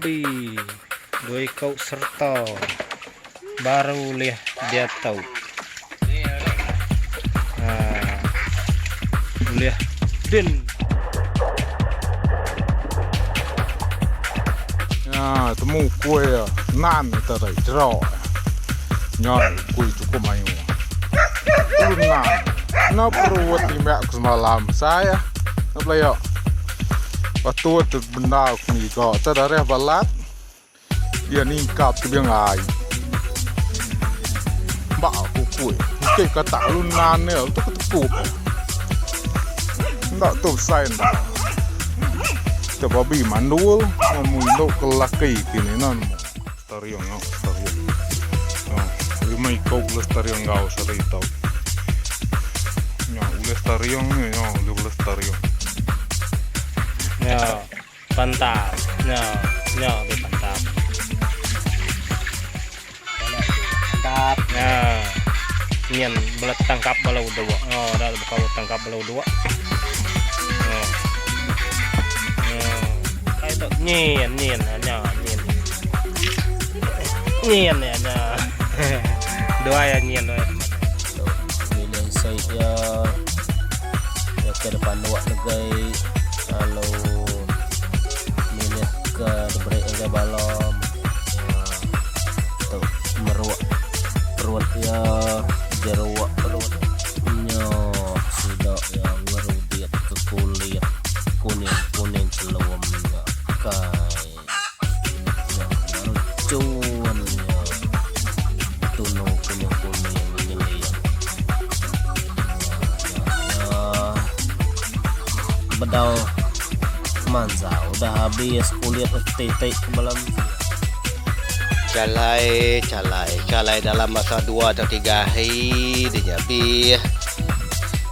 babi dua iku sereta baru ulih diatu. Haa ulih din. Nya temu kuih nan ita dai jera. Nya kuih cukup mayuh. Ulun nan. Enda perut timbak ku semalam sai ah. Enda belaya. Patut bendar ku ngiga te darah balat iya ningkap tebing ai. Ba ku kui enti ka tak ulun nan iya tu ku tekup. Enda tu besai enda. Te babi mandul nemu indu ke lelaki kini enda nemu. Tariong nya tariong. Lima iko ulih tariong enggau sehari tu. Nya ulih tariong nya nya ulih tariong. Nya pantap nya nya lebih pantap. Pantap nya nyin bala tangkap bala udok. Oh dah buka tangkap bala udok. Oh. Oh. Kai tu nyin nyin nya nyin. Nyin nya nya. Dua ya nyin dua. Tu milih saiz iya. Ya ke depan dua legai lalu milih ke diberi ngagai bala. Tu meruk perut iya jeruk perut nya sida iya ngerudit ke kulit kuning kuning chelum nya kai nya baru chun nya tunu kuning kuning nyeling nya nya bedau mansa udah habis kulit ti ti ke bala mensia. Calai calai calai dalam masa dua atau tiga hari deh nya bih.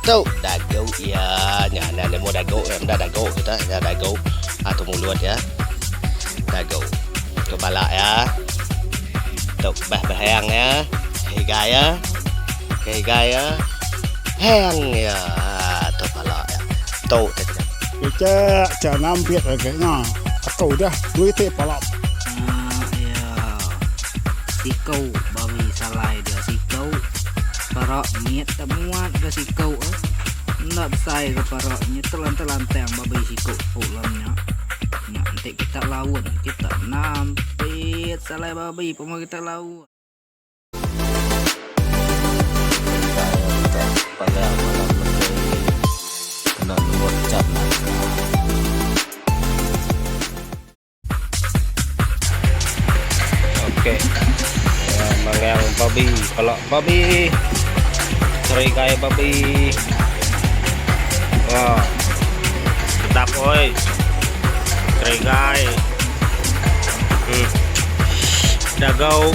Tu dagu iya nya enda nemu dagu enda dagu kita nya dagu atau mulut iya dagu tu bala iya tu bah behang iya higa iya higa iya hang iya tu bala iya tu. Kicha cha nampit agi nya aku udah duit ti pala. Iya siku babi salai dia siku para mit tak muat ga siku eh enda besai ga para nya telantang lantang babi siku pulang nya. Nya enti kita laun kita nampit salai babi pemeh kita laun. Okey. Ya, manggang babi, pelak babi. Serigai babi. Wah. Sedap oi. Serigai. Dagau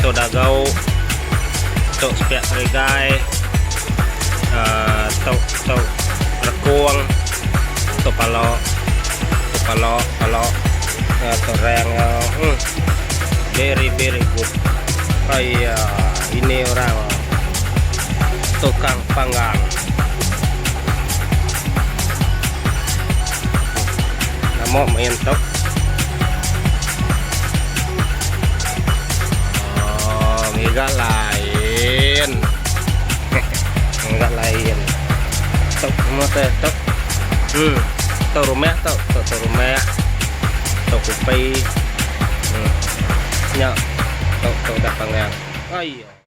tu dagau tu sepiak serigai uhh tu tu rekung tu pala tu pala pala tu rang uhh very very good aiya ini orang tukang panggang. Nama main tu. Oh, ngiga lain. Ngiga lain. Tu semua tu tu. Hmm, tu rumah tu, tu tu rumah. Tu kupi. Hmm. Nya. Tu tu dah panggang. Aiyo.